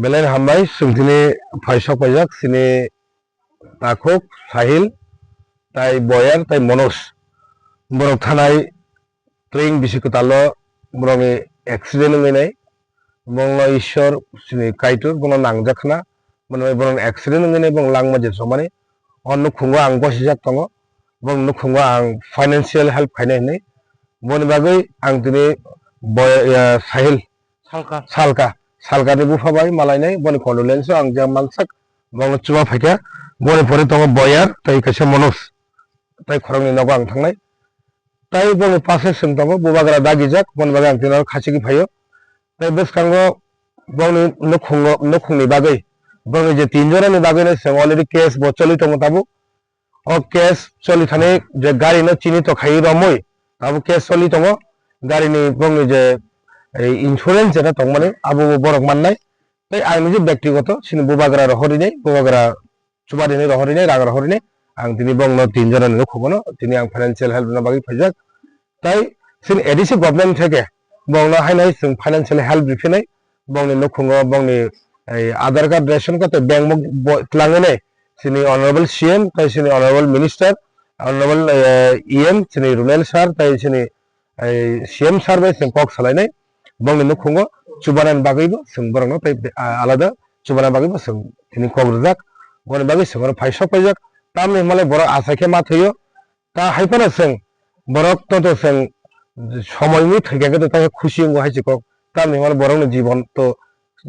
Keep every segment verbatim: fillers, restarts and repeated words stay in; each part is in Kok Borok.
Belai hambai, chwng tini phai sok paijak, chini takhuk, Sahil, tai Boyar, tai Manoj. Borok thanai train bisi kwtal o borokni accident wngwi nai. Borokno Ishwar chini Kaitor bono nangjak khna. Bono, bono accident wngwi nai, bono langma je somani. O nukhungo ang gosijak tongo. Bono nukhungo ang financial help khainai hinwi. Boni bagwi ang tini Boy-, eh, Sahil Salka. Salka, Salkani bupha bai malainai, boni condolence o ang jang mansak, bono chuba phaikha, boni pore tongo Boyar, tei kaisa Manoj, tei khoroknwi nogo ang thangnai. Tei boni pase chwng tongo, bubagra dagijak, boni bagwi ang tino khachigwi phaio. Tei bwskango bongni nukhungo, nukhungni bagwi, bongni je tin jorani bagwino chwng already case bo choli tongo tabuk. O case choli thani je gari no chini to khai romwi, abo case choli tongo. Gari ni bongni je, eh, insurance jeta tongmani, abo bo borok mannai. Tei ang niji bektigoto chini bubagra rohorwi nai, bubagra chubarini rohorwi nai, rang rohorwi nai. Ang tini bongno tin jona ni nukhungo no, tini ang financial help rwna bagwi phaijak. Tai chini A D C government theke bongno haino chwng financial help riphinai, bongni nukhungo bongni ei Aadhaar card, ration card tei bank book bo twlangwi nai chini honorable C M tai chini honorable minister, honorable, eh, E M chini Runel sir tai chini ei C M sir bai chwng kok salainai, bongni nukhungo chubanani bagwibo chwng borokno tei, ah, alada chubana bagwibo chwng tini kok rwjak, boni bagwi chwng oro phai sok paijak, tamni hwnmale borok achai khe ma thwio. Ta hai phano chwng borok to to chwng somoi wngwi thwikha khe to ta khe khusi wngo hai se kok. Tamni hwnmano borokni jibon to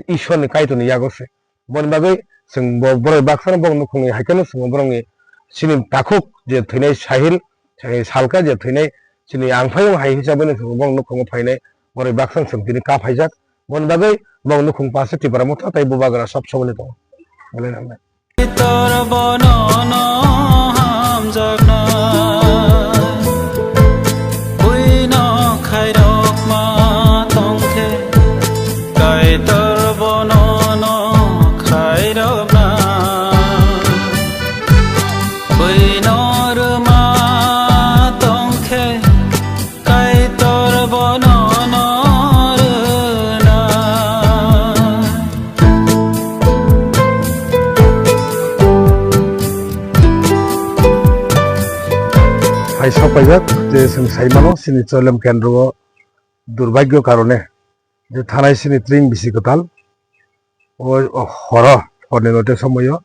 Ishwarni Kaitorni yago se. Boni bagwi chwng bo-, borok baksa no borok nukhungni hai kheno chwng borokni chini takhuk je thwinai Sahil, eh, Salka je thwinai chini angphai hai hisabwi no chwng borok nukhungo phainai borok baksa no chwng tini kap haijak. Boni bagwi borok nukhung pase Tipra Motha tai bubagra sob somoni tongo. Belai no hambai. Kaitor bono no hamjakna, buino khairokma tongkhe, Kaitor bono no khairokna, buino rwma tongkhe, Kaitor bono no rwna. Hai sok paijak je chwng sai mano chini Cholem kendro o durbhagyo karone je thanai chini tring bisi kwtal o, o horo horni note somoyo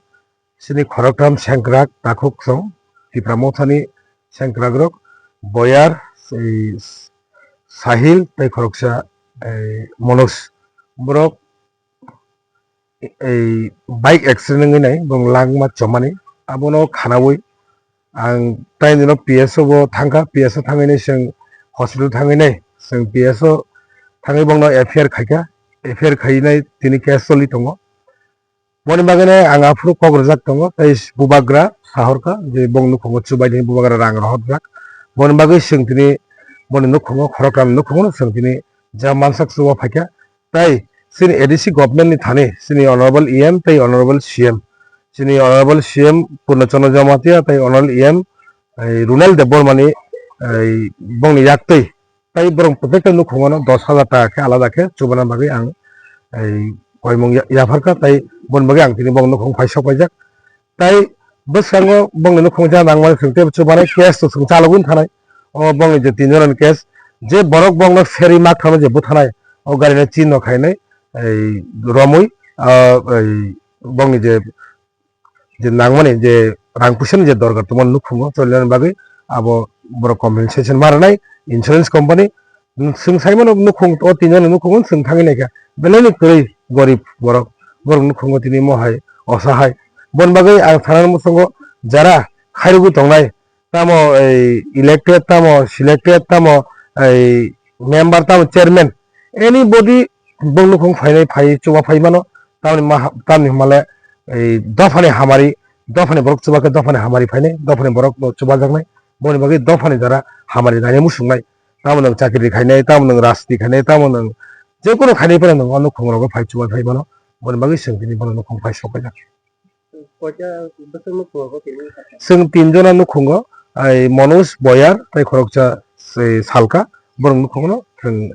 chini khoroktham sengkrak takhuk song Tipra Mothani sengkrakrok Boyar, ei, Sahil tei khoroksa, ei, Manoj. Borok ei bike accident wngwi nai, borok langma chomani. Abono khanaui ang tai nino P S O bo thangkha, P S O thangwi nai chwng hospital thangwi nai chwng P S O thangwi bongno F I R khaikha, F I R khainai tini case choli tongo. Boni bagwi nai ang aphuru kok rwjak tongo, tei bubagra sahorkha je bongni nukhungo chubaidi bubagra rang rohorjak. Boni bagwi chwng tini boni nukhungo khorokram nukhungo chwng tini ja mansak chuba phaikha. Tei chini A D C government ni thani chini honorable E M tei honorable C M, chini honorable C M Purna Chandra Jamatia tei honorable E M, ei, Runal Debbarma ni, ei, bongni yaktwi Tai borok protekta nukhungo no dos hajar taka khe alada khe chubana bagwi ang, ei, koimung ya-, yapharkha, tai boni bagwi ang tini bong nukhung phai sok paijak. Tai bwskango bongni nukhung ja nangmani thwng tei chubanai case to chwng chalogwi thanai. O bongni je tin jona ni case, je borok bongno seri mak thano je bwthanai, o gari no chin no khainai, ei, romwi, ah, ei, bongni je je nangmani je rang puisani je dorkar tongmani nukhungo choli nani bagwi abo borok compensation ma rwnai insurance company. Chwng sai mano nukhung o tin jani nukhungo chwng thangwi naikha belai ni kwrwi gorib borok, borok nukhungo tini mohai osa hai. Boni bagwi ang sana muchungo jara khairogwi tongnai, tamo ei elected, tamo selected, tamo ei member, tamo chairman, anybody bong nukhung phainai phai chuba phai mano, tamni ma-, tamni hwnmale ei dophani hamari, dophani borok chuba khe dophani hamari phainai, dophani borok no chubajaknai, boni bagwi dophani jara hamari naina muchungnai, tamo nwng chakri khainai, tamo nwng rajniti khainai, tamo nwng jekunu khainai phano nwng o nukhung rogo phai chuba phai mano, boni bagwi chwng tini bono nukhung phai sok paijak. Koita bwswk nukhungo bo tini? Chwng tin jona nukhungo, ai Manoj, Boyar tei khoroksa se Salka, borok nukhungo chwng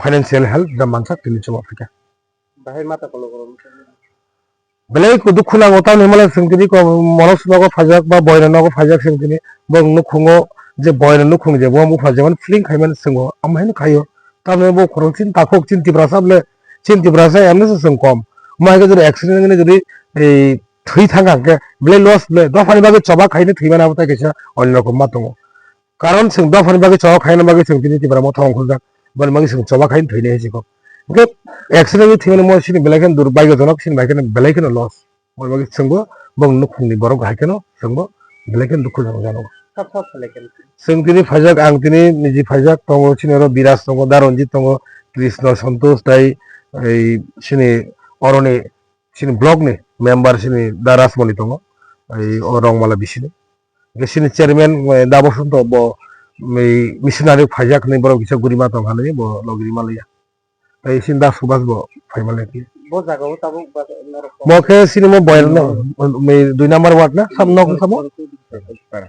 financial help da mansak tini chuba phaikha. Bahai mata kolok rok. Belai ko dukhu nango, tamni hwnmale chwng tini ko mono swngo phaijak ba boyra nogo phaijak chwng tini. Bo nukhungo je boyra nukhung je bo bupha jemon feeling khaimani chwngo, amo haino khaio. Tamni bo khorok chini takhuk chini Tiprasa bole, chini Tiprasa emni se chwng kom. Omo hai khe jodi accident wngwi jodi ei thwi thang kha khe belai loss bole, dophani bagwi choba khaini thwimani abo tai kaisa onno rokom ma tongo. Karon chwng dophani bagwi choba khaina bagwi chwng tini Tipra Motha ongkholjak, boni bagwi chwng choba khaini thwinai hai se kok. Hwnkhe accident wngwi thwimani mo chini belai kheno durbhagyojonok, chini bai kheno belai kheno loss. Omo bagwi chwngbo bong nukhungni borok hai kheno chwngbo belai kheno dukhu jano jano. Sab sab selai kheno. Chwng tini phaijak, ang tini niji phaijak, tongo chini oro Biraj tongo, Da Ranjit tongo, Krishna Santosh tai ei chini oroni chini block ni member chini Da Rajmoni tongo, ei o Rongmala bisini. Hwnkhe chini chairman, eh, Da Bosonto bo, ei missionary phaijak hinwi borok kisa gurima tong kha hinwi bo logirima liya. Tei chini Da Subhas bo phai male khe. Bo jaga o tabuk ba norok Mo khe chini mo boyar no, me dui number ward na, sam nok samo.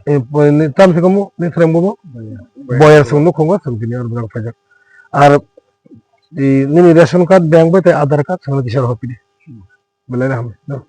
Eh, bo ni tam se komo, ni threng bo mo. Boyar song no khongo, song tini or borok phaijak. Ar, i, nini ration card, bank bai tei Aadhaar card, song kisa hopi di. Belai na ham, no.